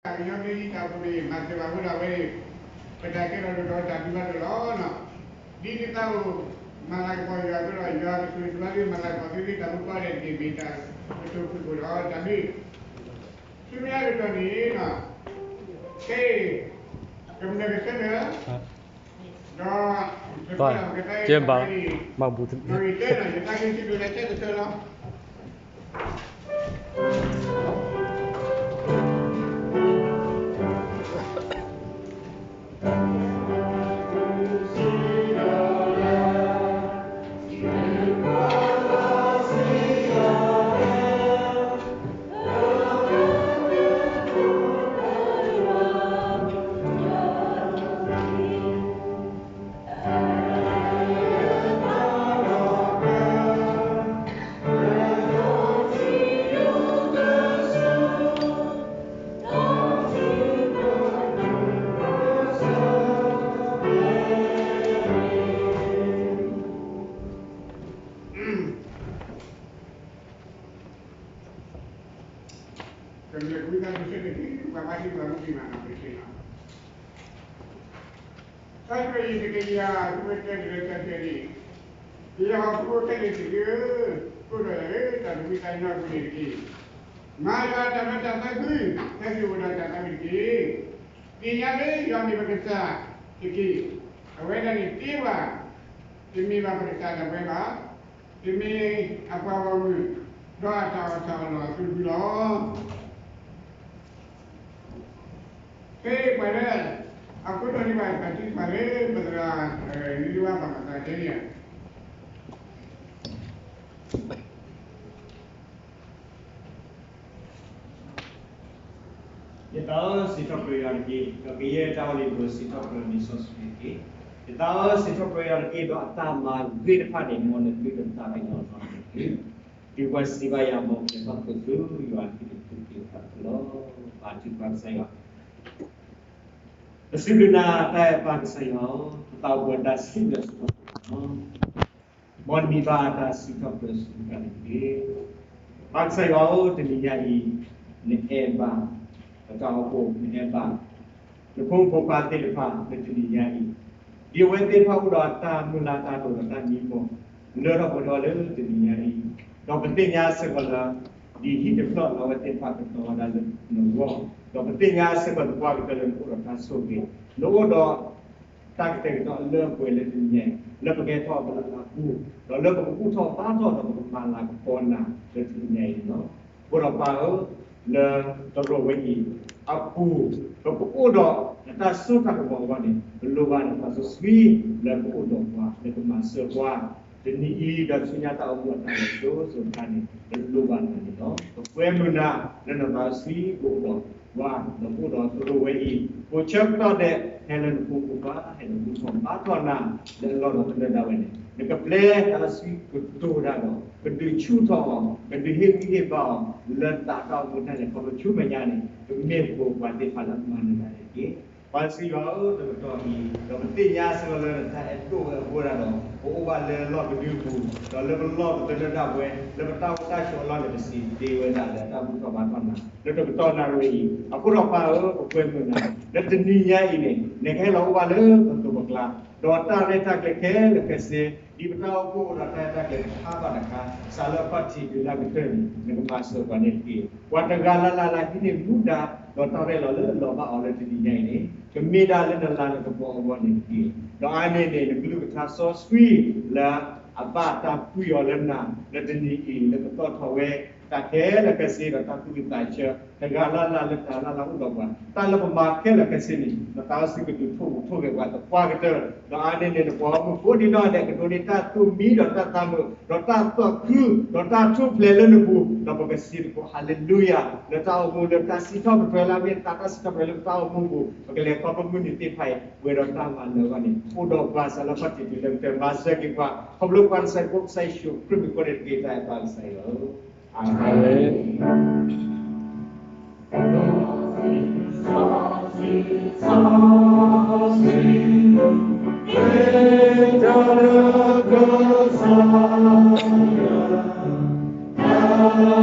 ကညီဘျ့တၢ်အိၣ်ဖှိၣ်န့ၣ် မၤစၢၤဘၣ်အဃိဒီး အဝဲန့ၣ် ပတၢ်ကဲထီၣ်လိၣ်ထီၣ်တၢ်ဘျုးဘၣ်ဒိၣ်လီၤ. ဒ်နသးအိၣ်မၤလၤကပီၤယွၤအသိးဒီး ယွၤကဆိၣ်ဂ့ၤဆိၣ်ဝါသု မၤလၤကပီၤသုလၢတၢ်မူကီၢ်န့ၣ်တက့ၢ်. မ့ၢ်တၢ်ကတိၤဖုၣ်ကိာ်ဒီးတၢ်ဘျုး ဆူမဲာ်ညါကတီၢ်န့ၣ် ခဲအံၤ ကမျၢၢ်ကဆၢထၢၣ် ဒီး ကဲဘၣ် မၤဘူၣ်တ နီၣ်ဂံၢ်တၢနီၤ ယသးက့ၤစံးဘျုးလၢဆၢကဆၢလီၤ. ကမျၢၢ်ကဝံသးစူၤတက့ၢ် ပှၤဘါထုကဖၣ်မုၢ်ကံၢ်မးနီၤ ပက့ၤနီၤ တၢ်ဆၢယံၤတကယၤ အဝဲတဲတၢ်လၢတၢ်တဲန့ၣ် ကယဲၢ်ဟီၣ်ခိၣ်ဖိခဲလၢာ်သ့ၣ်ဧၢ, အိၣ်ဒီးယၤလၢတၢ်သူၣ်ဖှံသးညီအပူၤန့ၣ်တက့ၢ်. မၤယွၤတၢ်မၤတၢ်သးခု, ဟဲသုအိၣ်ဒီးတၢ်သးခုတက့ၢ်. သ့ၣ်ညါလၢယွၤမ့ၢ်ပကစၢ်တက့ၢ်. အဝဲဒၣ်န့ၣ်တ့ပှၤ, တမ့ၢ်ဘၣ်ပကစၢ်ဒၣ်ဝဲဘၣ်, တမ့ၢ်အပှၤဂီၢ်မုၢ်, ဒီးအတၢ်အီၣ်တၢ်အီလီၢ်အသုတဖုလီၤ. ဖဲပှၤလၢ အခိၣ်တီန့ၢ်ဘၣ်တၢ်ထုကဖၣ်လၢ ပသရၣ် နံၤဒံဝါဘၣ်မၤသးဒ်န့ၣ်ဧါ. ယသးဧၢ စံးထီၣ်ပတြၢၤယွၤတက့ၢ်. ဒီးကယဲၢ်တၢ်အိၣ်လၢယပူၤ စံးထီၣ်ပတြၢၤလံာ်စီဆှံတက့ၢ်. ယသးဧၢ စံးထီၣ်ပတြၢၤယွၤတက့ၢ်. ဒီးအတၢ်မၤဂ့ၤတဖၣ်န့ၣ် မ်နသုတသးကညီၤထီၣ်တက့ၢ်. တုၤပှၤစံးဘၣ်ယၤ မ်ပကဘၣ်ခီၣ်ထံးသု ယွၤဟံးန့ၢ်သုသ့ၣ်တဖၣ်လီၤ. ပာ်ထုကဖၣ်ကစၢ်ယွၤ ပစံးဘျုးနၤ တၢ်အဲၣ်ပၢ်ကစၢ်ယွၤ, ပသးအိၣ်ပှၤတၢ်စံးဘျုးစံးထီၣ်ပတြၢၤလီၤ. မ်နမံၤဘၣ်တၢ်စံးထီၣ်ပတြၢၤစံးထီၣ်ပတြၢၤတက့ၢ်. ပၢ်ကစၢ်ယွၤဧၢ, တနံၤညါအံၤ နအဲၣ်ဘၣ် ပတၢ်အိၣ်ဖှိၣ်, နအဲၣ်ဘၣ် နဖိမုၣ်ဖိခွါသ့ၣ်တဖၣ်လၢတနံၤညါအံၤ, ဒ်အဝဲသ့ၣ်တဖၣ်အိၣ်ဒီးတၢ်မုၢ်လၢ်တၢ်ဒိၣ်ဒီးတၢ်မံမီၢ် လၢထီၣ်ပှဲၤထီၣ်လၢတနံၤညါအံၤ, ဒီးပသ့ၣ်ညါစ့ၢ်ကီးလၢ ဒ်ဟံၣ်တဖျၢၣ်လၢအဝဲသ့ၣ်တဖၣ်ကတီၤဝဲဒၣ်လၢနဂီၢ်, ဒီးပသ့ၣ်ညါစ့ၢ်ကီးသပှၢ်ကတၢၢ်လၢနအိၣ်ဒီးတၢ်ဆိၣ်ဂ့ၤ, နအိၣ်ဒီး တၢ်ကတဲာ်ကတီၤလၢပှဲၤလၢတနံၤညါအံၤ, လၢပကဟဲထီၣ်ပလၢအပူၤ, ဒီးလၢပကဘူၣ်ထီၣ်ဘါထီၣ်ဒီးပကမၤလၤကပီၤနၤလၢတနံၤညါအံၤန့ၣ်လီၤ. အဃိဒီးပၢ်ဧၢ, လၢတရူးဝဲအံၤအပူၤ, ဒီးပအိၣ်ဒီးနတၢ်စိတၢ်ကမီၤအဂီၢ်န့ၣ်, ပလိၣ်ဘၣ်နသးစီဆှံလၢကအိၣ်ဒီးပှၤ လၢကမၤစၢၤပှၤ တနံၤအံၤ ဒီးဆူညါတၢ်အိၣ်မူအတၢ်လဲၤစိၤစိၤတခါန့ၣ် ပလိၣ်ဘၣ်နၤန့ၣ်လီၤ. ပကွဲမုာ်နၤလၢနသးစီဆှံကအိၣ်ဒီးပှၤ ဒီးကအိၣ်ဒီးတရူးဝဲအံၤ, ပဆၢကတီၢ်ဒဲး ဟဲလၢနဖိမုၣ်ဖိခွါ ဟဲလၢဘူၣ်ထီၣ်ဘါထီၣ်နၤ လၢအလီၢ်ဒီးကနၢၤဒၣ်ဝဲန့ၣ်, နကပျဲတၢ်စီဆှံကတိၤတၢ်ဒီး ကဒုးဆူၣ်ထီၣ်အီၤ, ကဒုးဟ့ၣ်ဂံၢ်ဟ့ၣ်ဘါအီၤ လၢသးတၢ်အိၣ်မူတၢ်လဲၤခီဖျိဆူမဲာ်ညါန့ၣ် ကမ့ၢ်ပှၤသ့ၣ်တဖၣ်လၢအမၤနၢၤတၢ်န့ၣ်တက့ၢ်. ပၢ်ကစၢ်ယွၤဧၢ, တကတီၢ်အံၤ ဒီးပသ့ၣ်ညါစ့ၢ်ကီးလၢနတၢ်အဲၣ်ဒိၣ်ဝဲအဃိဒၣ်ဒီး ပအိၣ်ဘၣ်လၢလီၢ်ကဒုအပူၤ, ဒီးလၢပလီၢ်ပကနၢၤဒၣ်ဝဲ, လၢပတၢ်အိၣ်တၢ်ဆိးအလီၢ်န့ၣ် ပစံးတ့ၢ်ဝဲဒၣ်လၢတၢ်ဘူၣ်ထီၣ်ဘါထီၣ်နၤ လၢတကတီၢ်နၣ်ရံၣ်အံၤ, အဃိဒီးပၢ်ဧၢ, ပကွဲမုာ်နၤ လၢတနံၤညါအံၤန့ၣ် နကဟဲလီၤအိၣ်ဘၣ်လၢပသိးပကျါ, ဒီးတၢ်ရဲၣ်တၢ်ကျဲၤခဲလၢာ်ခဲဆ့ ဒ်ပတၢ်အိၣ်ဖှိၣ်ဒီးတၢ်ရဲၣ်တၢ်ကျဲၤတခါဘၣ်တခါ စးလၢအခီၣ်ထံးတုၤလၢအကတၢၢ်န့ၣ် နကမၤစၢၤပှၤန့ၣ်တက့ၢ်. ပှၤတဂၤလၢ်လၢ်လၢဟံးန့ၢ်မူဒါ ဒီးတၢ်ရဲၣ်လီၤလၢအလီၤဘၣ်အီၤလၢတနံၤညါအံၤန့ၣ် ကမ့ၢ်ဒၣ်လၢနလၤနကပီၤအဂီၢ်န့ၣ်တက့ၢ်. ဒီးအါန့ၢ်န့ၣ် နကလုၢ်ကထါစီဆှံလၢ အဘၣ်တၢ်ကွံာ်အီၤလၢနၤ လၢတနံၤအံၤ လၢကသီၣ်ထီၣ်ဝဲ တၢ်ခဲလၢာ်ခဲဆ့ဒီးတၢ်သူၣ်ဝံသးဆၢ တဂၤလၢ်လၢ်လၢတၢ်လၢ်လၢ်အိၣ်ဒီးပှၤ တၢ်လၢပမၤခဲလၢာ်ခဲဆ့န့ၣ် နသးစီဆှံကဒုးထိၣ်ဟူးထိၣ်ဂဲၤပှၤသပှၢ်ကတၢၢ် ဒီးအါန့ၢ်န့ၣ် နပှၤဂီၢ်မုၢ်ကိးဒံနီၢ်ဒဲး ကဒိးန့ၢ်တၢ်သူၣ်မံဒီးတၢ်သးမုာ် ဒီးတၢ်သီၣ်ခု ဒီးတၢ်ထူၣ်ဖျဲးလၢနပူၤ ဒီးပကစံးသကိး ဟၤလ့လူယၤ လၢတၢ်အိၣ်မူလၢတၢ်စံးထီၣ်ပတြၢၤလၢအမ့ၢ်သးတၢ်စံးထီၣ်ပတြၢၤလၢပတၢ်အိၣ်မူပူၤ ပကလဲၤခီဖျိမုၢ်နံၤသ့ၣ်တဖၣ်အံၤ ပှဲၤဒီးတၢ်မၤနၢၤအဂီၢ်န့ၣ် အိၣ်ဒီးပှၤစးလၢခီၣ်ထံးတုၤလၢကတၢၢ် မၤစၢၤက့ၤပှၤ ခီဖျိပှၤကစၢ်ယ့ၣ်ၡူးခရံာ်မံၤဃိန့ၣ်တက့ၢ် တၢ်အဲၣ်ပၢ်ကစၢ်ယွၤဧၢ. အ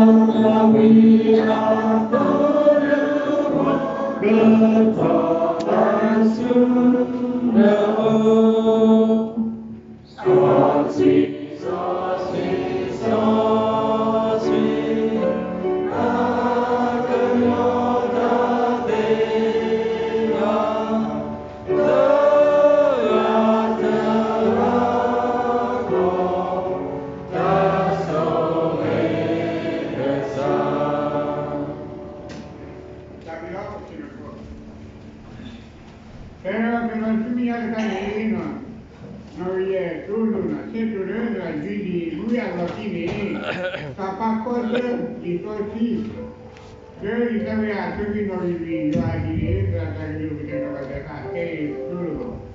ၤမ့ၣ်. ဖဲဒီးကနီၤဆူမဲာ်ညါတခါန့ၣ်, နီၣ်ဂံၢ်ယဲၢ်တိလိာ်နီၣ် ဆဲးတိၢ်လၢသရၣ်ယွံဒံၣ် မူယၤလီၤတံၢ်န့ၣ်, တၢ်ပာ်ခီဆၢလံာ်စီဆှံ လၢလံာ်သၢဝ့အဆိကတၢၢ်နီၣ်ဂံၢ်လွံၢ် ယွၤဒ်န့ၣ် သရၣ်တၢ်ကလုၢ်ကတဲာ်နီၣ်ဘၣ်သဲခါ ဖဲအံၤတိလိာ်လီၤ.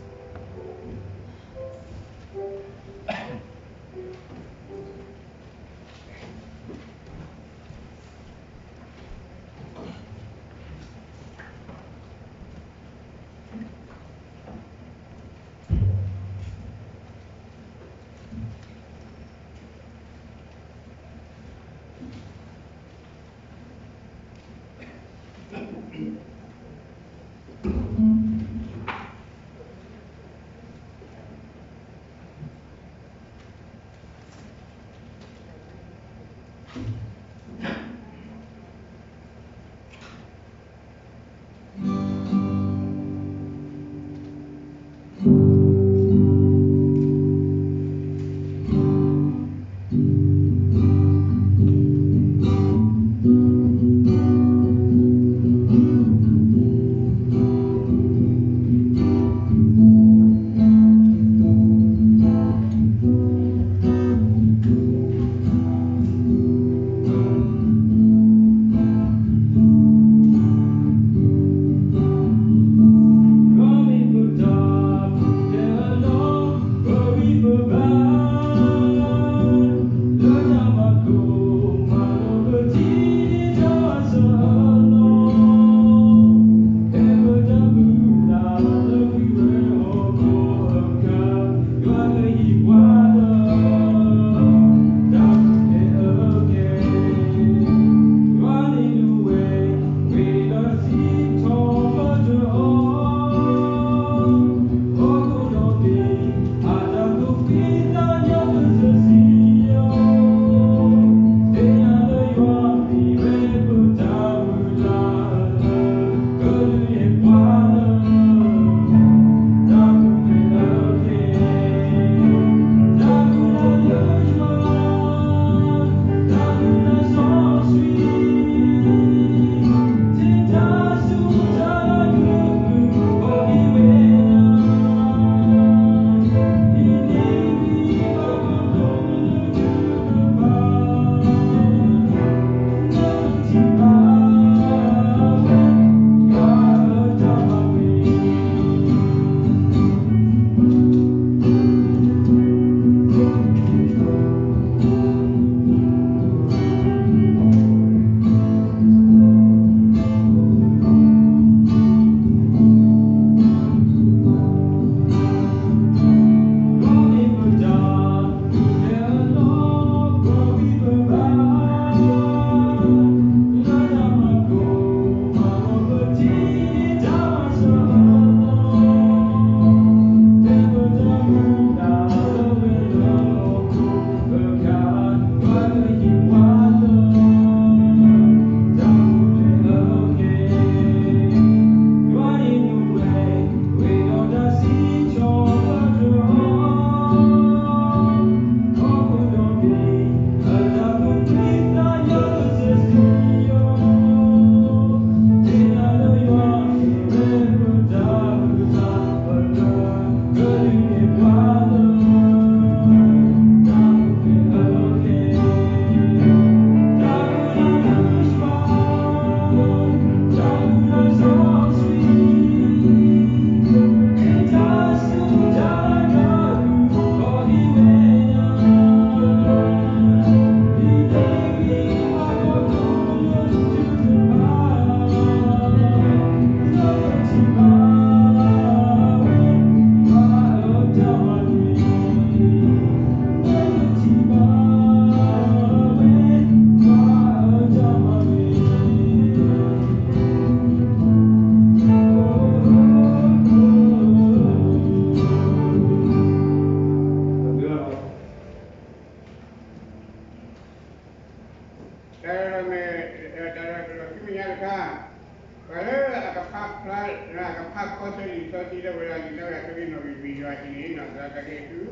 ပှၤလၢအကဖးဖျါ, အကဖးခီဆၢလံာ်စီဆှံလၢဝဲဒၣ်လံာ်တၢ်ဂ့ၢ်အဆိလံာ်နီၣ်ဂံၢ်လွံၢ်ယွၤအ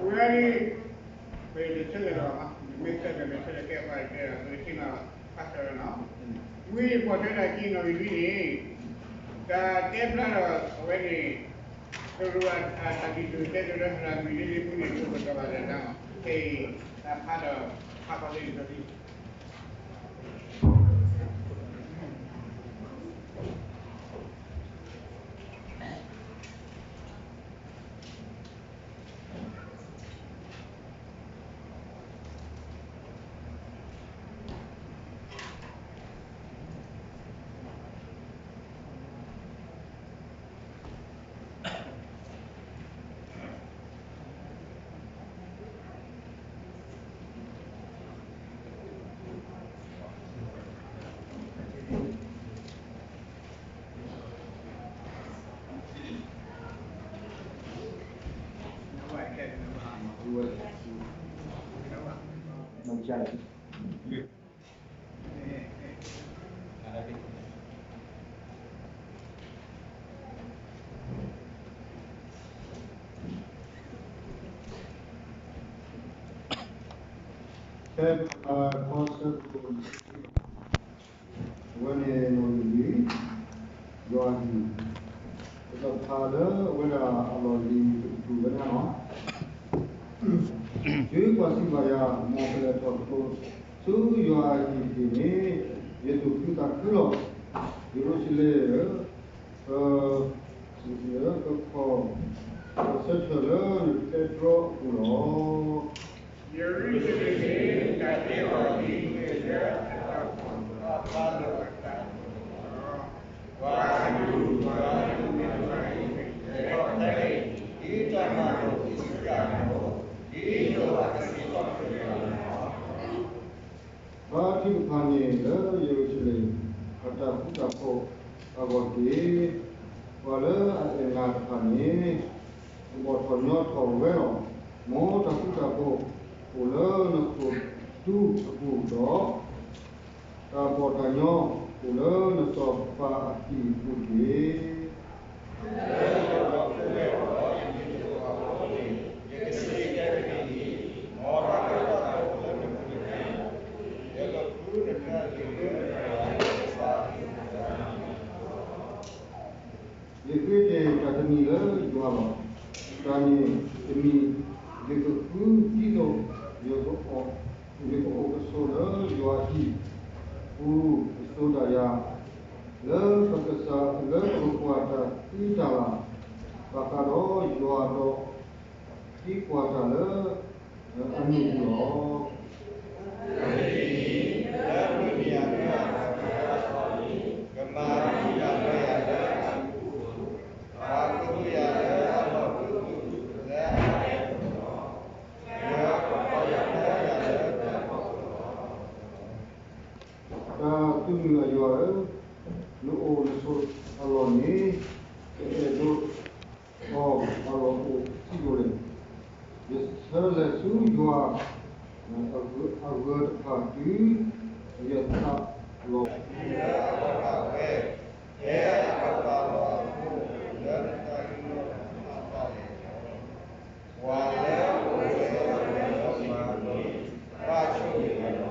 ဟံၣ်န့ၣ် နီၢ်သရၣ်တၢ်ဂ့ၢ်အသု, အဝဲဒၣ်န့ၣ် ပတဆၢထၢၣ်လီၤ, မ့ၢ်ဆၢထၢၣ် မ့ၢ်ဆၢထၢၣ်ကဲပှၤတကဲဒီး ပကဆ့ၣ်နီၤဖးဆၢလီၤနီၤ. ဝံၤပီၣ်ထွဲတၢ်ခံနီၣ်ဂံၢ်လွံၢ်န့ၣ် တၢ်တဲဖျါဒီးအဝဲန့ၣ် ကရူၢ်အတၢ်ဒ်သိးတဲဒိးလၢသရၣ်မုၣ်လ့လ့မူန့ၣ် ပကတီၢ်ဘၣ်လၢတၢ်နီၤ. ခဲအံၤ တၢ်ဖးဒီး ဖးခီဆၢလံာ်စီဆှံ ဖဲပကဖးခီဆၢကတီၢ်န့ၣ် အဝဲန့ၣ်နီၣ်ဂံၢ်လွံၢ်, ယွၤအဟံၣ်, ပကဖးလၢအဝဲဒၣ်အလီၢ်လံၤတကတြူၢ်ဝဲဒၣ်လီၤ. ယွၤကွၢ်စံးဘၣ်ယၤ, မ်ပလဲၤထီၣ်ခီဆူယွၤအဟံၣ်တက့ၢ်န့ၣ်, ယသူၣ်ခုသးခုလီၤ. ယရူၤၡလ့ၣ်ဧၢ, ပ, ပခီၣ်, ပဆၢထၢၣ်လၢနပဲတြီအပူၤလီၤ. ယရူၤၡလ့ၣ်န့ၣ် တၢ်ဒ့အီၤဒ်မ့ၢ်လၢအတၢ်ဖီၣ်အသးလီၤ. ပှၤအလုၢ်အပှၤအလုၢ်မ့ၢ်တဖၣ်အံၤ လဲၤထီၣ်ဖဲန့ၣ် ဒ်တၢ်မၤလိာ်အံၤစ့ၢ်ကီးလီၤ, ဒ်သိးအကစံးထီၣ်ပတြၢၤယွၤန့ၣ်လီၤ. ဘါထုကဖၣ်န့ၣ်လၢယရူၤၡလ့ၣ် အတၢ်ဃူတၢ်ဖိးအဂီၢ်တက့ၢ်. ပှၤလၢအအဲၣ်နၤတဖၣ်န့ၣ် ကဘီၣ်ထီၣ်ညီထီၣ်ဝဲလီၤ. မ်တၢ်ဃူတၢ်ဖိးအိၣ်လၢနခိၣ်ဒူအပူၤဒီး တၢ်ဘီၣ်တၢ်ညီအိၣ်လၢနစီၤပၤအဟံၣ်အပူၤတက့ၢ်. လၢယကဘီၣ်ထွဲဝဲဒီးယမံၤတအိၣ်အဃိန့ၣ်, ယကစံးကဲတမံၤအံၤ, မ်တၢ်ဃူတၢ်ဖိးအိၣ်လၢနပူၤတက့ၢ်. ယကဃုနတၢ်ဂ့ၤလၢနတဂၤအံၤအသးအံၤ ယဃ့တ့ၢ်တၢ်တမံၤလၢယွၤလီၤ. တၢ်န့ၣ်တမံၤ ယကဃုဒ်သိး ယကအိၣ်ကဆိးလၢယွၤအဟံၣ်ပူၤ ကဆိးတၢ်ယၤ လၢပကစၢ်လၢပကကွၢ်တၢ်သံတၢ်လၤ, ဘၣ်ဃးဒီးယွၤဒီး သံကွၢ်တၢ်လၢအမ့ၢ်အပူၤလီၤ. အဂ့ၢ်ဒ်အံၤ, လၢမုၢ်နံၤအနွံအါအသီအံၤ, ကမၤသံတၢ်လၢယၤလၢအမ့ၢ်အပူၤ, ပှၤကဟုၣ်ယၤလၢအလီၢ်ဖးဒိၣ်လီၤ. ယွၤကဖီၣ်ယၤလၢယၤလၢတၢ်ဖီခိၣ်လီၤ. တၢ်သူၣ်မုာ်အယွၤဧၢ, နအိၣ်နဆိးအလီၢ်န့ၣ် ကအဲၣ်ဒိးအီၤအလီၢ်အိၣ်စံးဒိၣ်လဲၣ်. ယဆၢလဲၤဆူယွၤအဂၢၤတဖၣ်တုၤယသးလီၤ. ပှၤလၢအအိၣ်ဝဲလၢယွၤအလီၢ်န့ၣ် ဘၣ်ဆိၣ်ဂ့ၤဝဲလီၤ.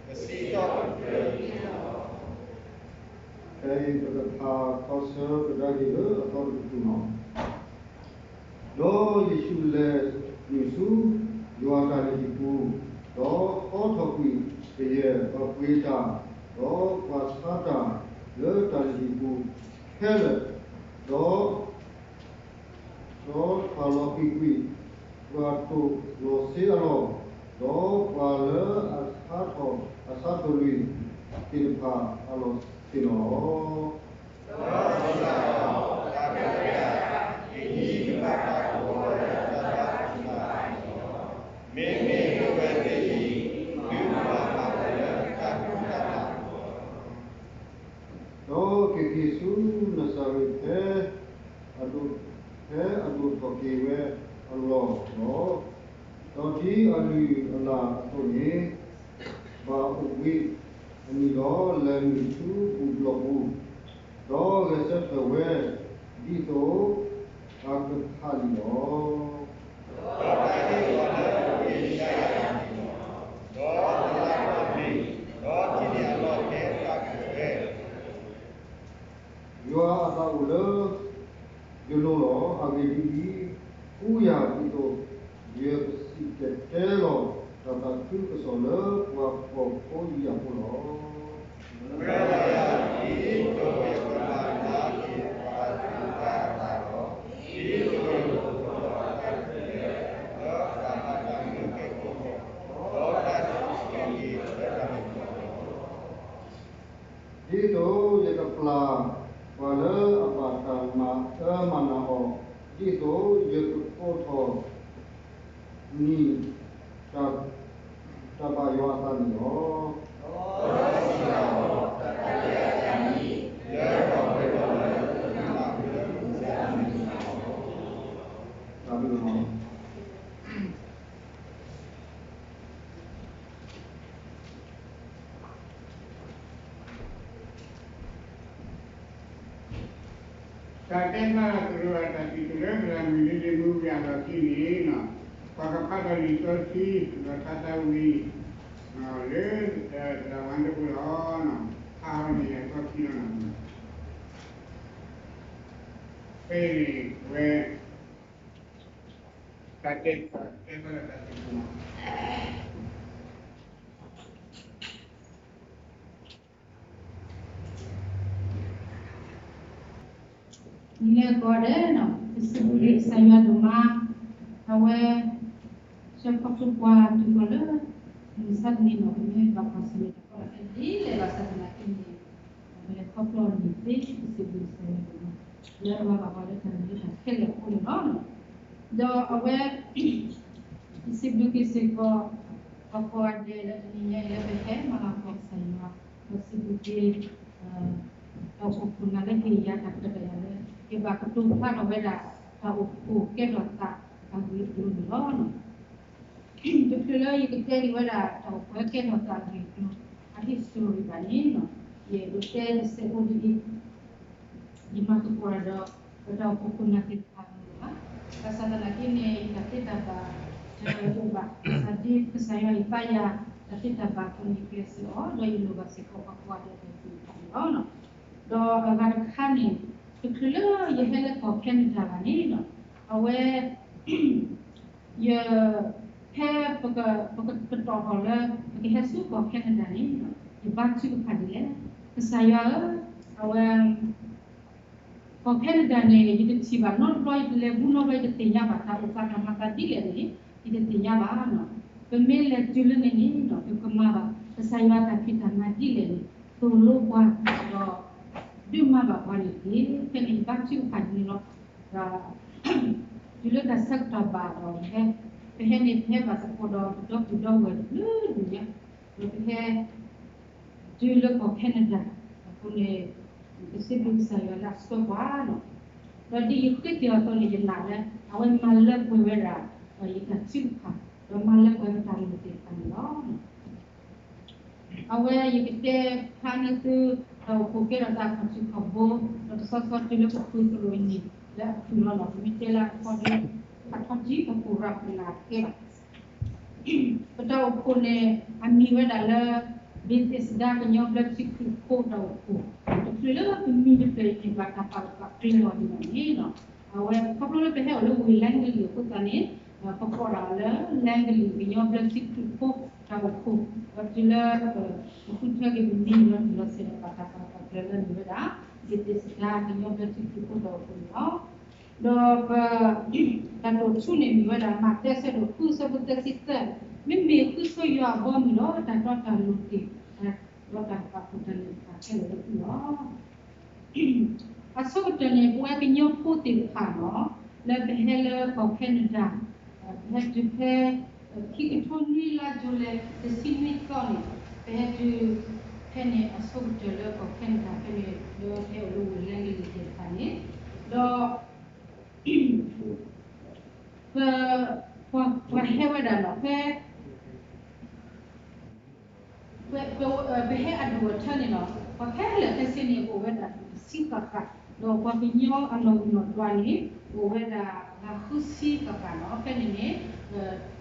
ကစံးထီၣ်ပတြၢၤအံၤလီၤ. ဖဲအံၤပကဖးခီဆၢကဒါက့ၤလၢအသီတကတြူၢ်လီၤ. ဒီးယ့ၣ်ၡူးလဲၤနုာ်ဆူယွၤအတၢ်လုၢ်ဟံၣ်ပူၤ, ဒီးဟီထီၣ်ကွံာ်ကယဲၢ်ပှၤပှ့ၤတၢ်, ဒီးပှၤဆါတၢ်လၢတၢ်လုၢ်ဟံၣ်ပူၤခဲလၢာ်, ဒီး ဒီးထီၣ်လီၤကွံာ်ကွံာ် ပှၤတိၢ်လီၤစ့အလီၢ်, ဒီးပှၤလၢအဆါထီၣ်အဆါထီၣ်လွံၢ်သ့ၣ်တဖၣ်အလီၢ်သ့ၣ်လီၤ. ဒီးစံးဘၣ်အီၤ, တၢ်ကမၣ်တၢ်, ယဟံးကမၣ်တၢ်ကဝီၤလၢတၢ်ဘါထုကဖၣ်အပူၤလီၤ. မ့မ့ၢ်ဝဲသ့ၣ်အံၤ သုကမၤဘၣ်လၢတၢ်ဃူတၢ်ဖိးအပူၤလီၤ. ဒီးက့ၤက့ၤဆူနစၤရ့းဖဲ အဒိၣ်, ဖဲအဒိၣ်ထီၣ်က့ၤဝဲအလီၢ်လီၤ. ဒီးဒ်အလုၢ်အလၢ်အသိးန့ၣ် ဘၣ်အိၣ်ဘှံးအနံၤဒီး လဲၤနုာ်ဆူဘူၣ်ဘျီၣ်ပူၤ, ဒီးကဂဲၤဆၢထၢၣ်ဝဲ ဒ်သိးအကဖးန့ၣ်လီၤ. ဒီးတၢ်ဟ့ၣ်လီၤလၢအဂ့ၤကယဲၢ်တၢ်န့ၣ်လီၤ. ဒီးတၢ်လၢအဂ့ၤကယဲၢ်တၢ်န့ၣ်လီၤ. ယွၤအသးအိၣ်လၢယလိၤလီၤ. အဂ့ၢ်ဒ်အံၤ, ဃုယၤဒ်သိး ယကစံၣ်တဲၤတဲလီၤ တၢ်သးခုကစီၣ်လၢပှၤကီၢ်ဖိအံၤအဃိလီၤ. ဒ်သိးယကပျၢ်ပှၤလၢအဘၣ်တၢ်မၤအၢမၤနးအီၤ, ဒ်သိးယကကိးထီၣ်န့ၢ် တၢ်ဘၣ်ယွၤအသးန့ၣ်လီၤ. တၢ်တဲဘၣ်သရိာ်အတၢ်စံၣ်စိၤလၢ သရၣ်မုၣ်လ့လ့မူဝံၤအလီၢ်ခံန့ၣ်, ပှၤကဖးထီၣ်လံာ်စီဆှံ ဒီးထါသးဝံၤ လၢ သရၣ်ဝါဒိၣ်ဖိလီၤ. ဖးအီၤန့ၣ်အသီခံလီၤ. ဖဲအံၤန့ၣ် အဝဲ တၢ်တဲ တဲဘၣ်လၢတၢ်စံၣ်စိၤ နံၤလၢကီးဒဲးနီၤ ပစံးဘျုးကစၢ်ယွၤဒိၣ်မး, အဝဲ ဆှၢခီဖျိပှၤတုၤဃီၤလၢ မုၢ်မဆါတနံၤနီၤ ပမ့ၢ်ဘၣ်ကွၢ်ဆၢၣ်မဲာ်တၢ်ကီတၢ်ခဲဒ်လဲၣ်ဘၣ်ဆၣ်သနာ်က့န့ၣ် ပလဲၤခီဖျိန့ၣ်သ့ ပစံးဘျုးကစၢ်ယွၤဒိၣ်မး လၢအမၤဘၣ်ပှၤလၢတၢ်မ့ၢ်တၢ်ခဲလၢာ်အဃိန့ၣ်လီၤ. ဒီးအဝဲ ပစံးဘျုးက့ၤစ့ၢ်ကီး ပှၤကိးဂၤဒဲးလၢတနံၤညါအံၤလၢပဟဲမၤလၤကပီၤကစၢ်ယွၤ, ဒီးစံးဘျုးက့ၤ တၢ်အိၣ်ဖှိၣ်ခိၣ်နၢ်လၢဟ့ၣ်ယၤတၢ်ခွဲးတၢ်ယာ်လၢ ကဘၣ်ကတိၤဖျါထီၣ်ဝဲဒၣ် တၢ်အိၣ်ဖှိၣ်ကဲထီၣ်သးအဂ့ၢ်အကျိၤန့ၣ်လီၤ. တချုးလၢယကတဲဒံးဝဲဒၣ် တၢ်အိၣ်ဖှိၣ်ကဲထီၣ်သးအဂ့ၢ်အကျိၤ အ history ဘၣ်န့ၣ်, ယအဲၣ်ဒိးတဲတစဲးဖိဒ်အံၤ, ယမၤသကိးတၢ်ဒီး ပတၢ်အိၣ်ဖှိၣ်ခိၣ်နၢ်သ့ၣ်တဖၣ်အဂီၢ်ဘၣ်. ဘၣ်ဆၣ်သနာ်က့န့ၣ် ယတၢ်သ့တၢ်ဘၣ် တအိၣ်ဘၣ်, ဘၣ်ဆၣ်ဒ်ကစၢ်ယွၤအံၤပာ်ယၤ တၢ်သ့တၢ်ဘၣ်အဃိန့ၣ် ကျဲးစၢးအီၤ ဒီးယလိၣ်ဘၣ်စ့ၢ်ကီးပှၤကိးဂၤဒဲးသ့ၣ်တဖၣ်န့ၣ်လီၤ. ဒီးအဂၤတခါန့ၣ် တချုးလၢယဟဲလၢကီၢ် Canada ဘၣ်န့ၣ်, အဝဲ ယ ဖဲပကတီၢ်ထီၣ်လၢ ပကဟဲဆူကီၢ် Canada န့ၣ်, ယဘါထုကဖၣ်ဒ်လဲၣ်, ကစၢ်ယွၤဧၢ, အဝဲ ကီၢ် Canada န့ၣ် ယတထံၣ်ဘၣ်နီတဘျီ, ယတလဲၤဘူးနီတဘျီ, ယတသ့ၣ်ညါဘၣ် တၢ်အိၣ်သးတၢ်မၤသးဒ်လဲၣ်န့ၣ် ယတသ့ၣ်ညါဘၣ်. ပမ့ၢ်လဲၤတုၤလၢန့ၣ်န့ၣ် ပကမၤဘၣ် ကစၢ်ယွၤတၢ်ဖံးတၢ်မၤဒ်လဲၣ်န့ၣ် သိၣ်လိပှၤ ဒီး ဒုးမၤဘၣ်ပှၤန့ၣ်တက့ၢ်. ဖဲန့ၣ်ယဘါထုကဖၣ်ဒ်န့ၣ်လီၤ. ဒီး တုၤလၢတၢ်ဆၢကတီၢ်ဘၣ်ဒီး ပဟဲ ပဟဲန့ၣ် ပဟဲဘၣ်သကိးဒီး ပဒီပုၢ်ဒီဝဲၢ်တဘျုးဒုးညါ, ဒီးပဟဲ တုၤလၢကီၢ် Canada အဃိန့ၣ် ပစံးဘျုးကစၢ်ယွၤလၢအဆှၢပှၤလီၤ. ဒီးဒ်ယဃ့သ့ၣ်အီၤအသိးန့ၣ် ယနာ်လၢ အဝဲမၤလၢပှဲၤဝဲဒၣ် ယတၢ်ထုကဖၣ် ဒီးမၤလၢပှဲၤပတၢ်လိၣ်သ့ၣ်တဖၣ်န့ၣ်လီၤ. အဝဲယကတဲဖျါန့ၢ်သု တၢ်အိၣ်ဖှိၣ်ကဲထီၣ်သးခီၣ်ထံးခီၣ်ဘိ, ဒီးတဆီဆီတုၤလၢပဃုာ်သရိာ်အံၤန့ၣ် လၢအဖုၣ်လီၤလီၤ ပမ့ၢ်တဲလၢအခီဒီး အခီၣ်ထံးခီၣ်ဘိရၤပနၢ်ကဲဘၣ် ပတၢ်အိၣ်ဖှိၣ်န့ၣ် အမံၤဝဲဒၣ်လၢ ဘ့းသ့းစဒါကညီဘျၢထံခရံာ်ဖိတၢ်အိၣ်ဖှိၣ်, တချုးလၢပမံၤတဖျၢၣ်အံၤန့ၣ် ဘၣ်တၢ်ပာ်ပာ်ကျဲလီၤဒ်န့ၣ်လီၤ. အဝဲခီဖျိလၢပဟဲအိၣ်လၢဝ့ၢ်လၢကလံၤအဃိသတးန့ၣ် ပကိးဒၣ်လၢ လၢကလံၤကညီဘျၢထံခရံာ်ဖိတၢ်အိၣ်ဖှိၣ်, ဒီးတုၤလၢ ပဃုထၢက့ၤပမံၤလီၤတံၢ်လီၤဆဲးဒီး ဘၣ်တၢ်ပာ်ပာ်ကျဲလၢမံၤဝဲဒၣ် ဘ့းသ့းစဒါကညီဘျၢထံခရံာ်ဖိတၢ်အိၣ်ဖှိၣ်န့ၣ်လီၤ. ဒီးပ တၢ်တိာ်ထူန့ၣ်မ့ၢ်ဝဲဒၣ် မးသဲအဆၢဒိၣ်ဃုအဆၢဖိသၢဆံသၢ, မ့မ့ၢ်ဃုဆိယွၤအဘီအမုၢ်ဒီး တၢ်တီတၢ်လိၤတ့ၢ် ဒီးတၢ်ပာ်ဖှိၣ်တၢ်န့ၣ်တဖၣ်ခဲလၢာ်လၢသုလီၤ. အဆိကတၢၢ်န့ၣ် ပဝဲကညီဖိသ့ၣ်တဖၣ်လီၤ လၢပဟဲလၢကီၢ် Canada ပဟဲတုၤဖဲ ခံကထိနွံလါ July တဆံနွံသီန့ၣ် ပဟဲတုၤဖဲန့ၣ်အဆိကတၢၢ်လၢကီၢ် Canada ဖဲန့ၣ် လၢပဟဲအိၣ်လၢဝ့ၢ်လၢကလံၤသ့ၣ်တဖၣ်န့ၣ် ဒီး ပ ပှၤဟဲဝဲဒၣ်လီၤ ဖဲ ပ ပ ပဟဲအဒိၣ်အထၢန့ၣ်လီၤ ပှၤခဲလၢာ်ခဲဆ့န့ၣ် အိၣ်ဝဲဒၣ်တဆံဃၣ်ဃၣ် ဒီးပှၤကညီအနီၣ်ဂံၢ်နီၣ်ဒွးန့ၣ် အိၣ်ဝဲဒၣ်လၢဃုဆံဃၣ်ဃၣ်နီၤ. ဖဲန့ၣ်န့ၣ်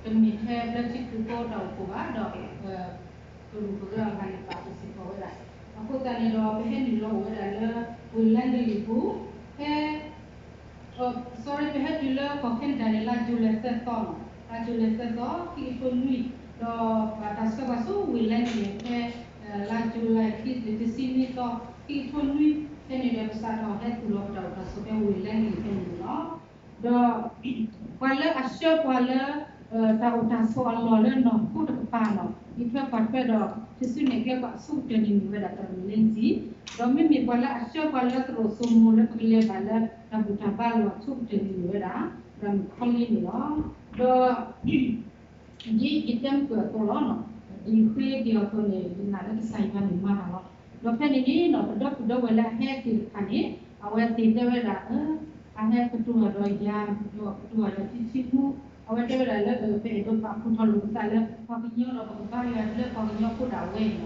တမ့ၢ်ထဲဘျၢထံခရံာ်ဖိတၢ်အိၣ်ဖှိၣ်ဘၣ်ဒီး ကရူၢ်ကရၢအဂၤန့ၣ် ပာ်ဖှိၣ်စ့ၢ်ကီးဝဲဒၣ်. အဃိသတးန့ၣ်ဒီး ပဟဲနုာ်လီၤအိၣ်ဝဲဒၣ်လၢ ဝ့ၢ်လၢနလံၣ်ပူၤ ဖဲ sorry ပဟဲတုၤလၢကီၢ်ခဲနဒၤန့ၣ် လါယူၤလံသၢသီနီၤ, လါယူၤလံသၢသီ ခံကထိနွံ, ဒီးဘၣ်တၢ်ဆှၢပှၤဆူဝ့ၢ်လၢနလံၣ်န့ၣ် ဖဲ လါယူၤလံ တဆံနွံသီ ခံကထိနွံ, ဖဲန့ၣ်ဒီး ပစးထီၣ်ဟဲသူၣ်လီၤပတၢ်အိၣ်တၢ်ဆိးဖဲဝ့ၢ်လၢနလံၣ်ဖဲန့ၣ်လီၤ. ဒီး ပှၤလၢအဆှၢပှၤလၢ တၢ်အိၣ်တၢ်ဆိးအလီၢ်လၢနီၢ်ခိတကပၤနီၤ အံးထွဲကွၢ်ထွဲဒီး တစုန့ၣ်ကဲပှၤအဆိကတၢၢ်န့ၣ်မ့ၢ်ဝဲဒၣ် သရၣ်မုၣ်လ့စံ, ဒီးမ့မ့ၢ်ပှၤလၢအဆှၢပှၤလၢသရိာ်စိမိၤလၢပကလဲၤဘၣ်လၢတၢ်ဘူၣ်တၢ်ဘါအလီၢ်အဆိကတၢၢ်န့ၣ်မ့ၢ်ဝဲဒၣ် သရၣ်မုၣ်ခီလ့န့ၣ်လီၤ. ဒီး ဒ်ယတဲမုၢ်ကၢၢ်အသိးလီၤ, ဒ်ယဃ့က့ၤအီၤအသိးန့ၣ် ယနာ်လၢကစၢ်ယွၤန့ၣ်မၤတၢ်လီၤ. ဒီးဖဲန့ၣ်န့ၣ်နီၤ ပဒီပုၢ်ဒီဝဲၢ်လၢအဟဲသ့ၣ်တဖၣ်န့ၣ် အဝဲသ့ၣ်တဲဝဲဒၣ် အဟဲကတိၤတၢ်ဒီးယၤ ဒီးကတိၤတၢ်ဒီးထံထံမူ, အဝဲတဲဝဲဒၣ်လၢ ပအဲၣ်ဒိးပာ်ဖှိၣ်ထီၣ်လိာ်ပသးလၢ ပှၤကညီဒီးပကဘါယွၤလၢပှၤကညီဖိဒၣ်ဝဲအံၤလီၤ.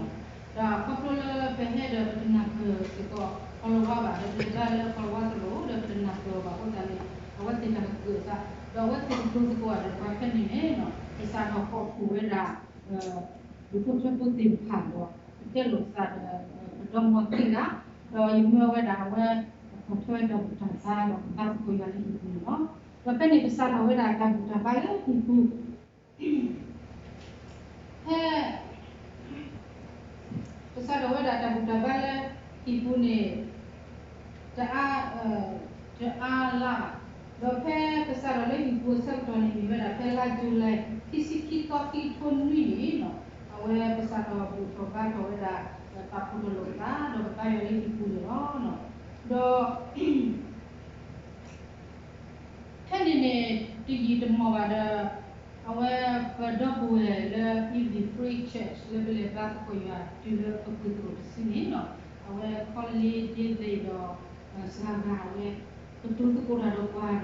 ဒီးခီဖျိလၢပဟဲဒီးပတနၢ်ပၢၢ်စ့ၢ်ကီး ကီၤလၤဝါဘၣ် ဒီးပလဲၤဘါလၢကီၤလၤဝါသရိာ်ဒီးပတနၢ်ပၢၢ်အီၤဘၣ်အဃိသတးန့ၣ် အဝဲသ့ၣ်တၢ်ကကၢၣ်အသး ဒီးအဝဲသ့ၣ်ကတိၤသကိးဒီးပှၤဖဲန့ၣ်န့ၣ် ကစးထီၣ်ကိးဖှိၣ်ဝဲဒၣ် ဒူၣ်ဖိထၢဖိသ့ၣ်တဖၣ်ဒီး ပတဲလိာ်ပသးဒီး ပဒီမါသ့ၣ်တဖၣ် ဒီးယမၢဝဲဒၣ်အဝဲ ကွၢ်ထွဲတၢ်ဘူၣ်တၢ်ဘါဒီးဘါသကိးယွၤလၢဟံၣ်ပူၤန့ၣ်လီၤ. ဒီးဖဲန့ၣ်ပစးထီၣ်ဝဲဒၣ်တၢ်ဘူၣ်တၢ်ဘါလၢဟံၣ်ပူၤ ဖဲ ပစးထီၣ်ဝဲဒၣ်တၢ်ဘူၣ်တၢ်ဘါလၢဟံၣ်ပူၤန့ၣ် တအါ တအါလါဘၣ်. ဒီးဖဲပစးထီၣ်လၢဟံၣ်ပူၤအဆၢကတီၢ်န့ၣ်မ့ၢ်ဝဲဒၣ်ဖဲလါယူၤလံ ခံဆံခံသီ ခံကထိနွံန့ၣ်နီၤ အဝဲပစးထီၣ်ဘူၣ်ထီၣ်ဘါထီၣ်ဝဲဒၣ် ပာ်ဖှိၣ်ထီၣ်လိာ်ပသး ဒီးပဘါယွၤလၢဟံၣ်ပူၤန့ၣ်လီၤ. ဒီး ဖဲန့ၣ်န့ၣ် တယံာ်တမီၢ်ဘၣ်ဒီး အဝဲပဒီပုၢ်ဝဲၢ်လၢ Evening Free Church လၢပလဲၤဘါသကိးယွၤတုၤလၢပပှ့ၤသရိာ်တစုန့ၣ်နီၤ အဝဲခီလ့ဒ့ဘ့ၣ်ဒီး စှၤ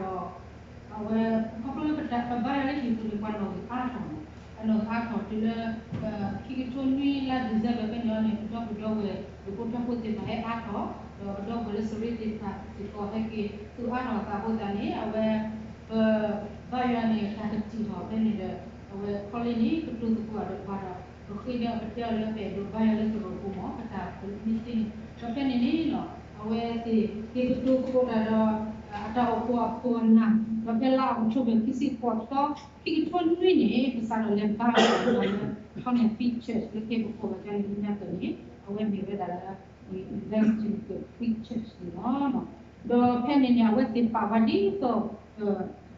ဂၤအဝဲ ကတိၤသကိးတၢ်ဒီးပှၤဒီး အဝဲ ခီဖျိလၢပဘါယွၤလၢဟံၣ်ပူၤန့ၣ် ပှၤနီၣ်ဂံၢ်အါထီၣ်န့ၣ် ပှၤနီၣ်ဂံၢ်အါထီၣ်တုၤလၢ ခံကထိနွံလါ December ဖဲန့ၣ်အီၤန့ၣ် ပဒီပုၢ်ဒီဝဲၢ် ဒူၣ်ဖိထၢဖိသ့ၣ်တဖၣ်ဟဲအါထီၣ် ဒီးပဒီပုၢ်ဝဲၢ်လၢစရ့သ့ၣ်တဖၣ်စ့ၢ်ကီးဟဲက့ၤသူၣ်အါထီၣ်အသးအဃိသတးန့ၣ် အဝဲ ပဘါယွၤန့ၣ် တၢ်ကတံာ်ထီၣ်ဖဲန့ၣ်ဒီး အဝဲခီလ့န့ၣ် ကတိၤသကိးဒီးပှၤဒီး ပဃ့ဒီးပတဲအီၤလၢပအဲၣ်ဒိးဘါယွၤလၢသရိာ်ပူၤမ့ၢ် ပတၢ်ပမ့ၢ်သ့န့ၣ် ဒီးဖဲန့ၣ်န့ၣ် အဝဲသ့ၣ်က့ၤကတိၤသကိးတၢ်ဒီး အတၢ်အိၣ်ဖှိၣ်အခိၣ်အနၢ် ဒီးဖဲလါအီးကထိဘၢၣ် ခံဆံဃိးသီ ခံကထိနွံန့ၣ် ပစးထီၣ်လဲၤဘါယွၤလၢ Tongan Free Church လၢကဲပကိးဘၣ်ကန့ၣ် လၢညါကၢၢ်န့ၣ် အဝဲမ့ၢ်ဝဲဒၣ်လၢ Evangelical Free Church န့ၣ်လီၤ. ဒီးဖဲန့ၣ်န့ၣ် အဝဲသ့ၣ်ပာ်ဝဲဒ်သိး တၢ်အိၣ်ဖှိၣ်အလ့တဖု ပ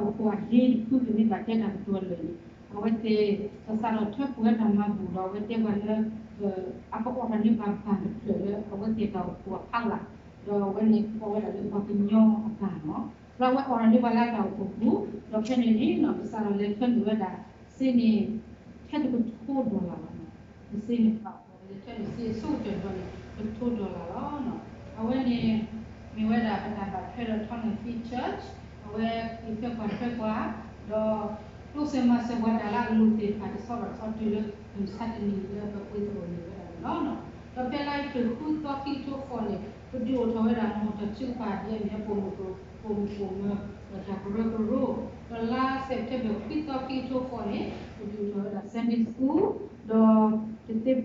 မ့ၢ်ဘၣ်တဲတၢ်ကတိၤအလၢာ်န့ၣ် အဝဲသ့ၣ် ကစးထီၣ်ထၢဖှိၣ်ဝဲတၢ်မၤဘူၣ်ဒီးအဝဲတဲပှၤလၢ အကအိးထီၣ်န့ၢ်ပှၤဘၣ်တဖျၢၣ်လၢ အဝဲသ့ၣ်တၢ်အိၣ်ဖှိၣ်အဖီလာ် ဒီးအဝဲန့ၣ်ကိးဝဲဒၣ်လၢပှၤကညီအဂၤလီၤ. ဒီးအဝဲအိးထီၣ်န့ၢ်ပှၤလၢအတၢ်အိၣ်ဖှိၣ်ပူၤ ဒီးဖဲန့ၣ်န့ၣ် ကစးထီၣ်လဲၤထၢနုာ်ဝဲဒၣ် စ့န့ၣ် ထဲတကထိ dollar လီၤ. စ့န့ၣ် ပလဲၤထၢနုာ်စ့အဆိကတၢၢ်တဘျီန့ၣ် တကထိ dollar လီၤ. အဝဲန့ၣ် မ့ၢ်ဝဲဒၣ်ပတၢ်ဘၣ်ထွဲဒီး Tongan Free Church အဝဲအံးထွဲကွၢ်ထွဲပှၤ ဒီး ကျိးစၢၤမၤစၢၤပှၤတၢ်လၢအလိၣ်သ့ၣ်တဖၣ် တဆီဘၣ်တဆီတုၤလၢ မုၢ်ဆါတနံၤလၢပပှ့ၤသရိာ်န့ၣ်ဝဲဒၣ်န့ၣ်လီၤ. ဒီးဖဲလါအ့ဖြ့ၣ်ဃုသီ ခံကထိဃိးန့ၣ် ပဒုးအိၣ်ထီၣ်ဝဲဒၣ် မီၢ်တၢ်ထုကဖၣ် ဒ်အမ့ၢ်အပိာ်မုၣ်ပိာ်မုၣ် တၢ်ကရၢကရိ, ဒီးလါ September ခွံသီ ခံကထိဃိးန့ၣ် ပဒုးအိၣ်ထီၣ်ဝဲဒၣ် Sunday School, ဒီး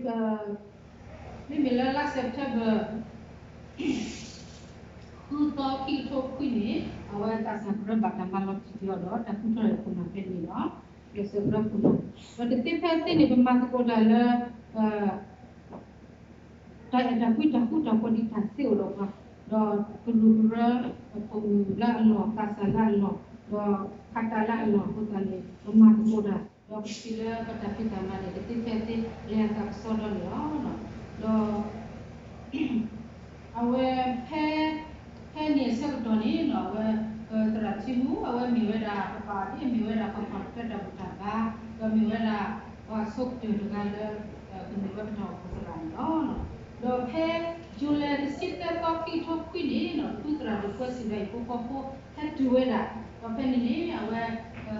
မ့မ့ၢ်လၢလါ September ဃုသီ ခံကထိခွံန့ၣ် အဝဲသးစၢ်ကရၢဘၣ်တၢ်မၤလီၤတံၢ်အီၤဒီး တၢ်ဃုထၢထီၣ်ခိၣ်နၢ်ဖဲန့ၣ်လီၤ. ဒီးစၢ်ကရၢခိၣ်နၢ် ဒီးတသ့ဖဲသ့န့ၣ် ပမၤသကိးတၢ်လၢ တၢ်အဲၣ်တၢ်ကွံ တၢ်ဃူတၢ်ဖိး ဒ်တၢ်သ့အိၣ်ဒီးပှၤ, ဒီးကရူၢ်ကရၢ ပိာ်မုၣ်လၢအလီၢ် သးစၢ်လၢအလီၢ်, ဒီးဖးတၢ်လၢအလီၢ်အဃိသတးန့ၣ် ပမၤသကိးတၢ်, ဒီးပထံၣ်လၢပတၢ်ဖံးတၢ်မၤန့ၣ် တသ့ဖဲသ့ လဲၤအသးကစီဒီန့ၣ်လီၤ. ဒီး အဝဲဖဲ ဖဲန့ၣ်အဆၢကတီၢ်န့ၣ် အဝဲ သရၣ်ထံမူ အဝဲမ့ၢ်ဝဲဒၣ် ပပာ်ဒ်အမ့ၢ်ဝဲဒၣ် ပပာ်ထွဲတၢ်ဘူၣ်တၢ်ဘါ, ဒီးမ့ၢ်ဝဲဒၣ် ပှၤဆိကတၢၢ်တဂၤလၢ ကမ့ၢ်ဝဲပတၢ်အိၣ်ဖှိၣ်သရၣ်န့ၣ်လီၤ. ဒီးဖဲ ယူၤလံ တဆံသၢသီ ခံကထိခွံန့ၣ် ဖုသရၣ်ဒိၣ်ကွဲစံးဒၣ်အံၤ ဖိဃီဖိ ဟဲတုၤဝဲဒၣ်, ဒီးဖဲန့ၣ်န့ၣ် အဝဲ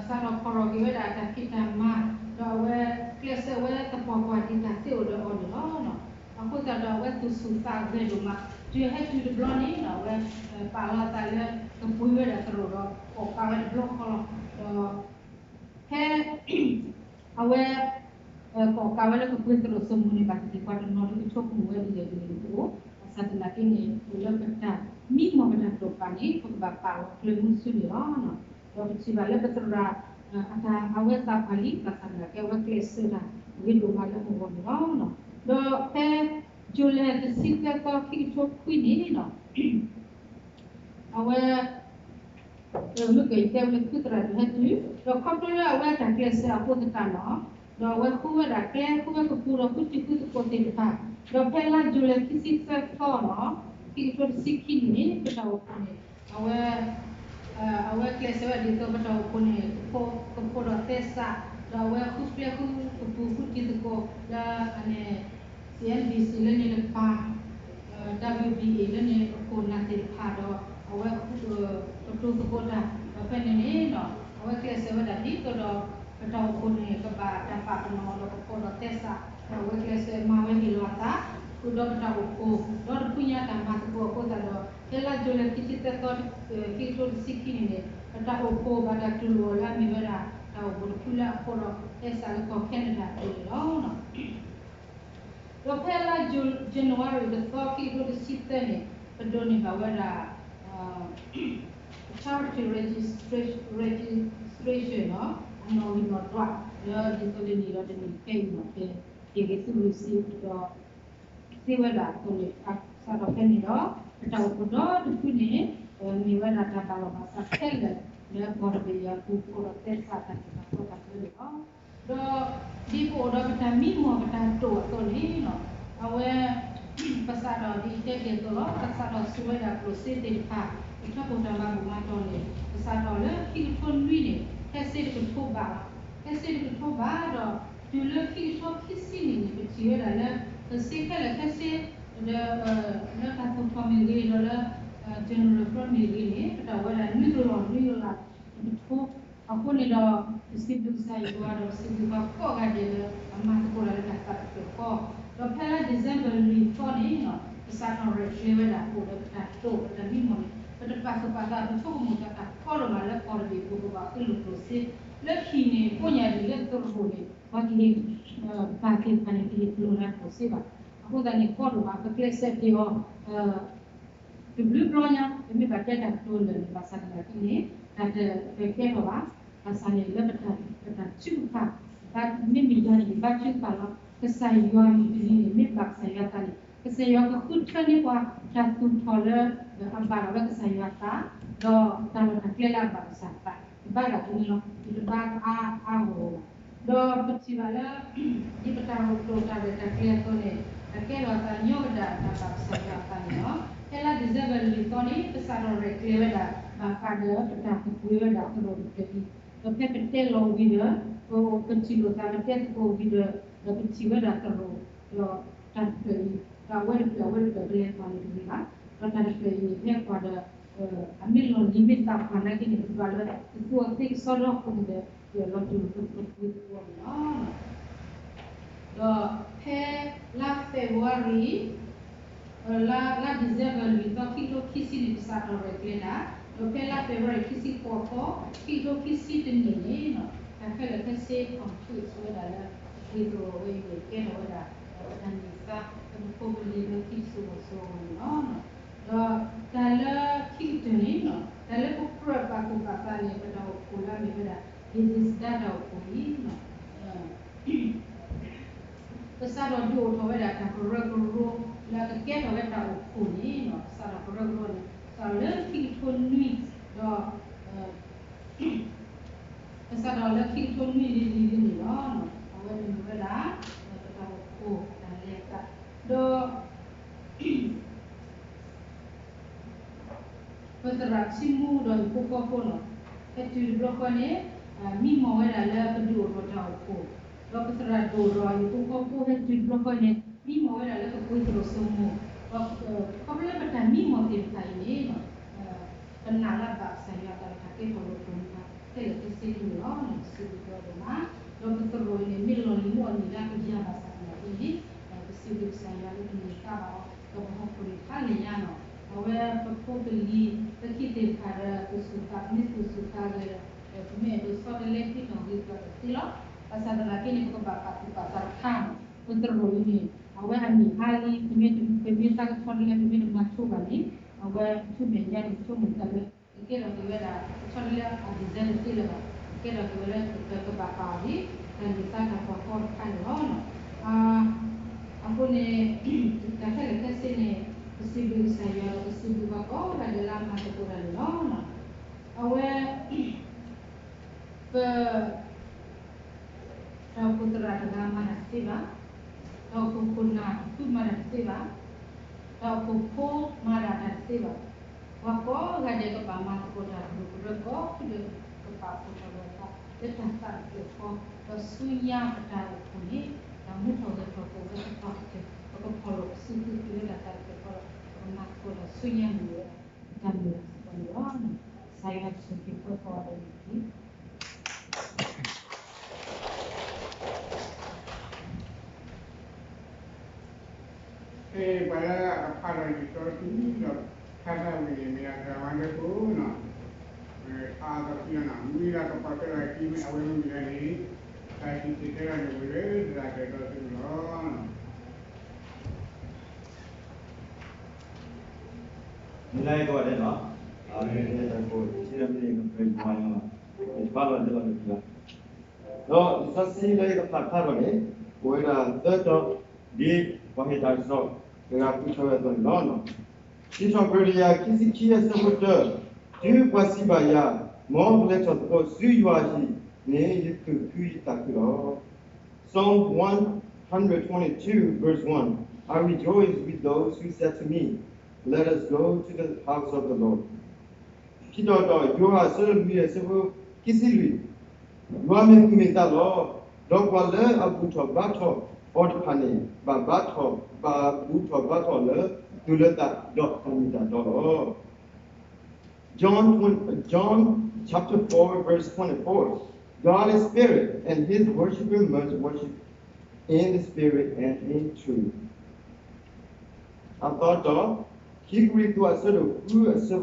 စးထီၣ်ဖီၣ်ရီၣ်က့ၤဝဲဒၣ်တၢ်ဖံးတၢ်မၤ, ဒီးအဝဲကျဲးစၢးဝဲသပှၢ်ပှၢ်ဒ်တၢ်သ့အိၣ်ဒီးအီၤန့ၣ်လီၤ. အဃိသတးဒီးအဝဲသူၣ်ဆူၣ်သးဂဲၤဒိၣ်မး, ဒီး တုၤဟဲတုၤတဘျီန့ၣ် အဝဲပာ်လီၤအသးလၢကပှ့ၤဝဲဒၣ်သရိာ်ဒီး ကိးကးဝဲတဘျီဃီလီၤ. ဒီးဖဲ အဝဲ ကိးကးဝဲလၢကပှ့ၤသရိာ်စိမိၤန့ၣ် ဘၣ်သ့ၣ်သ့ၣ်ပှၤတနီၤဒုးကဆိကမိၣ်ဝဲဒ်လဲၣ်ဒ်လဲၣ်တအိၣ်, ဘၣ်ဆၣ်သနာ်က့န့ၣ် အိၣ်လၢပတၢ်မံမီၢ်ပတၢ်တိာ်ပာ်န့ၣ် ပကဘၣ်ပာ်လီၤကျဲမုၢ်ဆူန့ၣ်လီၤ. ဒီးပထံၣ်ဘၣ်လၢပသရၣ် အတၢ်အဝဲသးပှၢ်လံ ဘၣ်ဆၣ်သနာ်က့ အဝဲကျဲးစၢးတၢ်ဂ့ၤဒိၣ်မးလၢပဂီၢ်န့ၣ်လီၤ. ဒီးဖဲ July တဆံသၢသီ ခံကထိခွံန့ၣ် အဝဲ မ့ၢ်ကတဲဝဲလၢသုသရၣ်ဒုးဟဲတုၤ ဒီးခီဖျိလၢအဝဲအတၢ်ကျဲးစၢးအဃိသတးန့ၣ် ဒီးအဝဲဃုဝဲဒၣ်ကျဲ ဃုဝဲကပူၤဒီးဃုထံဃုသကိးသ့ၣ်တဖၣ်, ဒီးဖဲလါ July ခံဆံသၢသီန့ၣ် ခံကထိတဆံခံနံၣ်န့ၣ် ပတၢ်အိၣ်ဖှိၣ်န့ၣ် အဝဲ အဝဲကျဲးစၢးဝဲဒ်သိးပတၢ်အိၣ်ဖှိၣ်န့ၣ် ကဖိးဒီးသဲစး, ဒီးအဝဲဃုကျဲဃုကပူၤဃုထံသကိးလၢအန့ၣ် CNBC လၢန့ၣ်တဖၣ် WBA လၢန့ၣ်အခိၣ်နၢ်သ့ၣ်တဖၣ်ဒီး အဝဲ ကတိၤသကိးတၢ် ဒီးဖဲန့ၣ်န့ၣ် အဝဲကျဲးစၢးဝဲဒၣ်ဒ်သိးဒီး ပတၢ်အိၣ်ဖှိၣ်န့ၣ် ကဘၣ်တၢ်ပာ်ပနီၣ်ဒီးကဖိးဒီးသဲစး, ဒီးအဝဲကျဲးစၢးမၤဝဲဟ့ၣ်လီၤအသး ဃုာ်ဒီးပတၢ်အိၣ်ဖှိၣ် ဒီးတဖုညါတၢ်မၤသကိးအဃိသတးဒီး ဖဲလါ July ခံဆံသၢသီ ခံကထိတဆံခံနံၣ်န့ၣ် ပတၢ်အိၣ်ဖှိၣ်ဘၣ်တၢ်တူၢ်လိာ်အီၤလၢအမ့ၢ်ဝဲဒၣ် တၢ်အိၣ်ဖှိၣ်တဖုလၢအဖိးဒီးသဲစးလၢကီၢ် Canada အပူၤန့ၣ်လီၤ. ဒီးဖဲလါ January တသီ ခံကထိတဆံသၢန့ၣ် ပဒိးန့ၢ်ဘၣ်ဝဲဒၣ် charity registration လီၤ. အနီၣ်ဂံၢ်နီၣ်ဒွး လၢဒ်သိးလၢန့ၣ်ဒီးတနံၣ်ခဲအံၤန့ၣ် ကက့ၤသုးရ့ၣ်စ့ဒီး သ့ဝဲဒၣ်အသိးန့ၣ် စးထီၣ်ဖဲန့ၣ်ဒီး ပတၢ်အိၣ်ဖှိၣ်ဒီတဖုန့ၣ် မ့ၢ်ဝဲဒၣ်တၢ်ဘၣ်လီၢ်ဘၣ်စးခဲလၢာ် လၢကီၢ်တဘ့ၣ်အံၤအပူၤ ဖိးဒီးသဲစးတၢ်စံးတၢ်ကတိၤတၢ်ခဲလၢာ်လီၤ. ဒီးဒ်ပအိၣ်ဒီးပတၢ်မံမီၢ်ပတၢ်တိာ်အသိးန့ၣ် အဝဲ ပစးထီၣ်ဒ်တဲတ့ၢ်အသိးလီၤ. ပစးထီၣ်ဆိၣ်ဝဲဒၣ်ကျိၣ်စ့သ့ၣ်တဖၣ် ပထၢဖှိၣ်တၢ်မၤဘူၣ်မၤတီၢ်န့ၣ် ပစးထီၣ်လၢခံကထိနွံန့ၣ် ဟဲစ့တကထိဘးလီၤ. ဟဲစ့တကထိဘးဒီး တုၤလၢခံကထိခံဆံန့ၣ်န့ၣ် ပထံၣ်ဝဲဒၣ်လၢ ပစ့ခဲလၢာ်ခဲဆ့ ဒီး လၢတၢ်သူၣ်ထီၣ်မ့ၢ်ဂ့ၤ ဒီးလၢ general မ့ၢ်ဂ့ၤန့ၣ် ပတၢ်ဝဲဒၣ်နွံကလီၢ်နွံကလီၢ် တကထိ အဃိန့ၣ်ဒီး ပစံးဘျုးကစၢ်ယွၤဒီး ပစံးဘျုးပှၤကိးဂၤဒဲးလၢ အမၤသကိးတၢ်လၢတၢ်သးတဖျၢၣ်ဃီ, ဒီးဖဲလါ December လွံၢ်သီန့ၣ် ပစးထီၣ်ရဲၣ်ကျဲၤဝဲဒၣ် ပအိၣ်ဒီးပတၢ်တိာ် ပတၢ်မံမီၢ်န့ၣ် ပတပာ်သူၣ်ပာ်သး ပဆိကမိၣ်သးတၢ်ကီဒိၣ်မးလၢကီၢ်တဘ့ၣ်အပူၤ ပဘၣ်ဃ့လိာ်ကျိၣ်စ့ လၢဟံၣ်န့ၣ် ကိးညါဒ်လၢသရိာ်န့ၣ် ပှၤကဟ့ၣ် ပှၤသ့ၣ်တဖၣ်န့ၣ် ကဟ့ၣ်ပလိာ်နၤကျိၣ်စ့ဘၣ်. အဃိသတးန့ၣ် ကီဒိၣ်မး ပကျဲးစၢးက့ၤအီၤ တဘျုးဘျီညါ ပမ့ၢ်ဘၣ်တဲတၢ်ကတိၤလၢာ်န့ၣ် ဘၣ်ဆၣ်သနာ်က့န့ၣ် တၢ်တကဲထီၣ်ဘၣ်. ဘၣ်ဆၣ်န့ၣ်လၢပတၢ်ထုကဖၣ် မ့မ့ၢ်ယၤန့ၣ် ယဘါထုကဖၣ်လီၤ. ကစၢ်ယွၤမုၢ်တနံၤန့ၣ် မ့ၢ်ဘၣ်ကစၢ်ယွၤအသးန့ၣ် ကစၢ်ယွၤကဃုထၢန့ၢ်ပှၤ တၢ်သူၣ်ထီၣ်လၢအဘၣ်ဒၣ်ဝဲကစၢ်ယွၤအသး ဒီးတၢ်လီၢ်တၢ်ကျဲလၢအဘၣ်ကစၢ်အသး တဘၣ်ဒၣ်တမံၤလီၤ. ယတဘါအါအါဂီၢ်ဂီၢ်ဘၣ်. ဒီးပထံၣ်ဘၣ်လၢ ဒ်ပတၢ်အိၣ်ဖှိၣ်တၢ်ရဲၣ်တၢ်ကျဲၤအသိးန့ၣ် အကဲထီၣ်အသးညီကဒၣ်တၢ်ဘၣ်ကစၢ်ယွၤအသးန့ၣ်လီၤ. ဖဲလါ December လွံၢ်သီန့ၣ် ပစးထီၣ်ရဲၣ်ကျဲၤဝဲဒၣ် ဘၣ်ဃးဒီးပတၢ်ကပှ့ၤဝဲဒၣ်သရိာ်တဖျၢၣ်အံၤ ဒီးဖဲပတဲလီၤဝံၤဒီး ပထံၣ်လိာ်သး ပတဲသကိးဝံၤဒီး ဒီးပထံၣ်ဝဲဒၣ်သရိာ် ဒီးတၢ်တဖျၢၣ်အံၤ ဒီးအဝဲတဖျၢၣ်အဝဲတဖျၢၣ် ပလဲၤကွၢ်န့ၣ်တဂ့ၤဘၣ်. ဒီးတၢ်တဖျၢၣ်အံၤန့ၣ် ဖဲကွၢ်ဒီး အမ့ၢ်လီၢ်လံၤမ့ၢ်သးပှၢ်နာ်က့န့ၣ် ပကွၢ်လၢ ပသူအီၤသ့ကစီဒီအဃိန့ၣ်ဒီး ပလီၤတူာ်လီၤကာ်ပကပှ့ၤသကိးန့ၣ်လီၤ. ဒီးဖဲလါ February လါ လါ December လွံၢ်သီ ခံကထိခံဆံန့ၣ် ပစးထီၣ်ရဲၣ်ကျဲၤတၢ်, ဒီးဖဲလါ February ခံဆံဃိးသီ ခံကထိခံဆံတနံၣ်န့ၣ် တၢ်ခဲလၢာ်ခဲဆ့ complete ဝဲဒၣ်လၢ ပပှ့ၤသရိာ်ဝဲအံၤန့ၣ် ကဲထီၣ်ဝဲဒၣ် တၢ်န့ၢ်သါ ပကဖိပလံၤလၢခံစိၤစိၤအဂီၢ်န့ၣ်လီၤ. ဒီးတၢ်လၢခံကတၢၢ်န့ၣ် တၢ်လၢပကြၢးပာ်သူၣ်ပာ်သးန့ၣ် ပတၢ်အိၣ်ဖှိၣ်လၢအမ့ၢ်ဝဲဒၣ် Bethesda တၢ်အိၣ်ဖှိၣ်အံၤ ပစးထီၣ်ဒုးအိၣ်ထီၣ်ဝဲဒၣ်တၢ်ကရၢကရိ လၢအကကဲထီၣ်ဝဲတၢ်အိၣ်ဖှိၣ်န့ၣ် ပစးထီၣ်ကရၢကရိန့ၣ် စးထီၣ်လၢခံကထိနွံ ဒီး ပစးထီၣ်လၢခံကထိနွံလံၤလံၤန့ၣ်လီၤ. အဝဲန့ၣ်မ့ၢ်ဝဲဒၣ် ပတၢ်အိၣ်ဖှိၣ်တၢ်လဲၤအသး ဒီး ပသရၣ်ထံမူဒီးဟံၣ်ဖိဃီဖိန့ၣ် ဟဲတုၤတဘျီဃီန့ၣ် မံမီၢ်ဝဲဒၣ်လၢပဒုးအိၣ်ထီၣ်တၢ်အိၣ်ဖှိၣ်, ဒီးပသရၣ်ဒိၣ်ဒီးဟံၣ်ဖိဃီဖိဟဲတုၤတဘျီဃီန့ၣ် မံမီၢ်ဝဲဒၣ်လၢကပှ့ၤသရိာ်စိမိၤ, ဒီးခီဖျိလၢပတၢ်မံမီၢ်သ့ၣ်တဖၣ်အံၤန့ၣ် ပနာ်လၢဘၣ်ကစၢ်ယွၤအသးလၢတၢ်ကဲထီၣ်လိာ်ပှၤမူဒါ ခဲလၢာ်ခဲဆ့န့ၣ်လီၤ. ပစံးဘျုးကစၢ်ယွၤဒိၣ်မး, ဒီးပသရိာ်အံၤန့ၣ် မ့ၢ်လီၢ်လံၤမ့ၢ်အီၣ်န့ၢ်လၢကယၤဘၣ်ဆၣ်သနာ်က့န့ၣ် ပစံးဘျုးကစၢ်ယွၤလၢတန့ၢ်သါဘၣ်အီၤ ပဟီၣ်ခိၣ်န့ၣ် ဖးလဲၢ်ညါနီၤ, အဝဲပဖိပလံၤ ပခံသ့ၣ်တဖၣ်ဒီး သူၣ်ဆူၣ်သး မ့ၢ်သူၣ်ဆူၣ်သးဂဲၤဒီး ပမ့ၢ်အဲၣ်ဒိးဆီတလဲဟံးထီၣ်ဂ့ၤပှၤတသ့လီၤ. ဘၣ်ဆၣ်သနာ်က့န့ၣ် ပကဘၣ်ပာ်သူၣ်ပာ်သးတခါနီၤ, ပသရိာ်အံၤန့ၣ် အဝဲအမ့ၢ်အါလံ, ပမ့ၢ် ပမ့ၢ်သးကဆီတလဲ ပမ့ၢ်တမၤဆိဘၣ်န့ၣ် အဝဲဆူမဲာ်ညါန့ၣ် ဆိကမိၣ်တၢ်လၢ ကကဲထီၣ်က့ၤဝဲဒၣ် ကဆီတလဲအ design တသ့လၢၤဘၣ်, ကကဲထီၣ်က့ၤဝဲလၢပကဘၣ်ပာ်အီၤဒ် တၢ်န့ၢ်သါတၢ်ဖီခိၣ်တခါန့ၣ်လီၤ. အဃိန့ၣ် တၢ်ခဲလၢာ်ခဲဆ့န့ၣ် ပစံးဘျုးကစၢ်ယွၤဒီး ပစံးဘျုးပှၤကိးဂၤဒဲးလၢအမၤသကိးတၢ်န့ၣ်လီၤ. အဝဲ ပ တၢ်အိၣ်ဖှိၣ်သရၣ်တဂၤမၤတၢ်တသ့ဘၣ်, တၢ်အိၣ်ဖှိၣ်ခိၣ်နၢ်တဖုမၤတၢ်တသ့ဘၣ်, တၢ်အိၣ်ဖှိၣ်ဖိမၤတၢ်တသ့ဘၣ်, ပှၤကိးဂၤဒဲးကဘၣ်မၤသကိးတၢ်သရူးကရၢကိးဖုဒဲး ကဘၣ်အိၣ်ထီၣ်လၢၤသး လၢတၢ်သးတဖျၢၣ်ဃီ, ဒီးဆူညါပတၢ်အိၣ်ဖှိၣ်န့ၣ် တၢ်မူထီၣ်ဂဲၤထီၣ်ကအိၣ်ဝဲသပှၢ်ကတၢၢ်, ပကဖီၣ်လိာ်ပစုပူၤလၢတၢ်သးတဖျၢၣ်ဃီဒီး ပကမၤသကိးတၢ်ဆူညါန့ၣ်ဝဲ တၢ်မုၢ်လၢ်စ့ၢ်ကီးန့ၣ်လီၤ. ကစၢ်ယွၤဆိၣ်ဂ့ၤပှၤကိးဂၤဒဲးန့ၣ်တက့ၢ်. ပှၤလၢအကဖးထီၣ်လံာ်စီဆှံဒီး ဖျါသးဝံၣ်န့ၣ် မ့ၢ်ဒၣ်သရၣ်မၤလၢပှဲၤနီၤ, ဖးသးဝံၣ်နီၤ, မ့ၢ်ဒၣ်ကပီၤတဲလီၤက့ၤ အဝဲမ့ၢ်မ့ၢ်ဒၣ်န့ၣ် တၢ်စံၣ်တဲၤတဲလီၤန့ၣ် အိၣ်လၢသရၣ်တဲာ်ဒီးသုလီၤ. မ့ၢ်လၢယကဝီၤဒဲးနီၤ, အဝဲတၢ်ကိးထံၣ်ဒီးမ့ၢ်ယကပၢၤယွၤနီၤ, ယဖးလီၤတဲလီၤန့ၣ်လီၤ. ဒီးလံာ်စီဆှံလၢယကဖးဖးထီၣ်န့ၣ် အိၣ်ဝဲဒၣ်သၢတီၤ ဒ်ပှၤဟ့ၣ်တၢ်ကစီၣ်တဂၤဃုထၢဝဲအသိးန့ၣ်လီၤ. စံးထီၣ်ပတြၢၤတကယၤခံဆံခံအဆၢဖိတၢ, တုၤပှၤစံးဘၣ်ယၤ, မ်ပလဲၤထီၣ်သကိးဆူယွၤအဟံၣ်န့ၣ် ယသူၣ်ခုယသးခုလီၤ. Psalm one hundred twenty-two, verse one, I rejoice with those who said to me, Let us go to the house of the Lord. ခံတီၤတီၤ ယိၤဟၣ်အဆၢဒိၣ်လွံၢ်အဆၢဖိခံဆံလွံၢ်, ယွၤမ့ၢ်သူၣ်မ့ၢ်သးလီၤ. ဒီးပှၤလၢအဘူၣ်ထီၣ်ဘါထီၣ်အီၤတဖၣ်န့ၣ် ဘၣ်ဘါထီၣ်, ဘၣ်ဘူၣ်ထီၣ်ဘါထီၣ်လၢသူၣ်လၢသးဒီးတၢ်မ့ၢ်တၢ်တီလီၤ. John twenty, John chapter four, verse twenty-four. God is spirit, and his worshiper must worship in the spirit and in truth. အသီတီၤ, ခံကရံၣ်သူးအဆၢဒိၣ်ဃုအဆၢဖိတဆံဃု,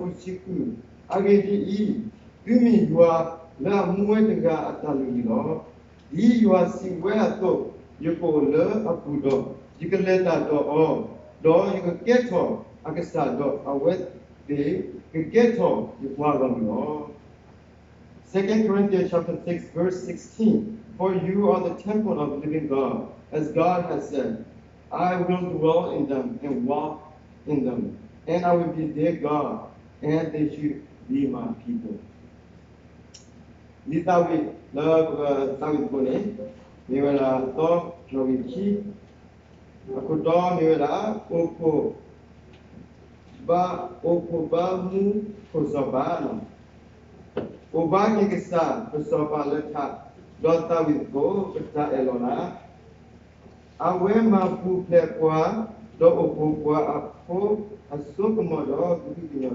အဂ့ၢ်ဒ်အံၤ, သုမ့ၢ်ယွၤလၢအမူဝဲတဂၤအတၢ်လုၢ်ဟံၣ်လီၤ. ဒ်ယွၤစံးဝဲအသိး, ယကအိၣ်လၢအပူၤဒီး ယကလဲၤတၢ်ဒီးအီၤ, ဒီးယကကဲထီၣ်အကစၢ်ဒီးအဝဲသ့ၣ် ကကဲထီၣ်ယပှၤဂီၢ်မုၢ်လီၤ. Second Corinthians chapter six, verse sixteen, For you are the temple of the living God, as God has said, I will dwell in them and walk in them, and I will be their God, and they should be my people. လံာ်သးဝံၣ်လၢပကသးဝံၣ်သကိးန့ၣ် မ့ၢ်ဝဲဒၣ်အသီနီၣ်ဂံၢ်ခံ, အခိၣ်တီမ့ၢ်ဝဲဒၣ် အိၣ်ဖှိၣ်ဘါ, အိၣ်ဖှိၣ်ဘါမူခိၣ်စီၤပၤ, အိၣ်ဘါက့ၤကစၢ်ပစီၤပၤလၢထး, ဒီးသးဝံၣ်သကိးပတၢ်အဲၣ်လီၤနၤ, အဝဲမၤပူၤဖျဲးပှၤ, ဒီးအိၣ်ဖှိၣ်ပှၤအဖိအစိကမီၤဒီးကဒုးကညီၤဒိၣ် ပ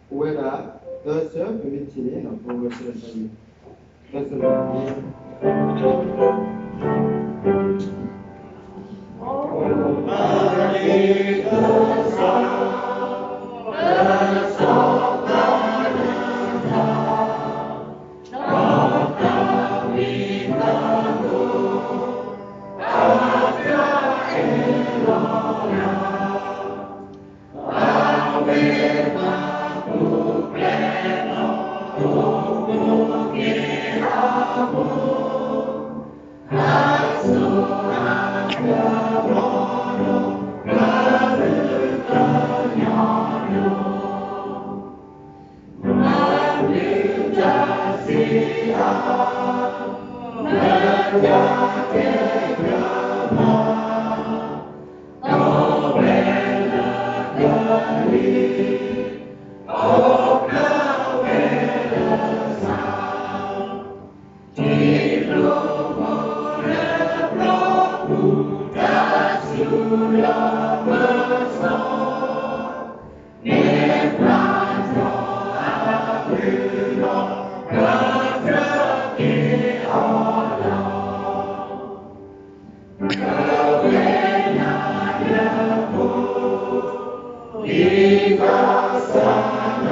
ဝဲဒၣ်သၢဆၢ ပမ့ၢ်ထံၣ်န့ၣ် ပဝဲဆၢ သၢဆၢ ဘၣ်ဆၣ်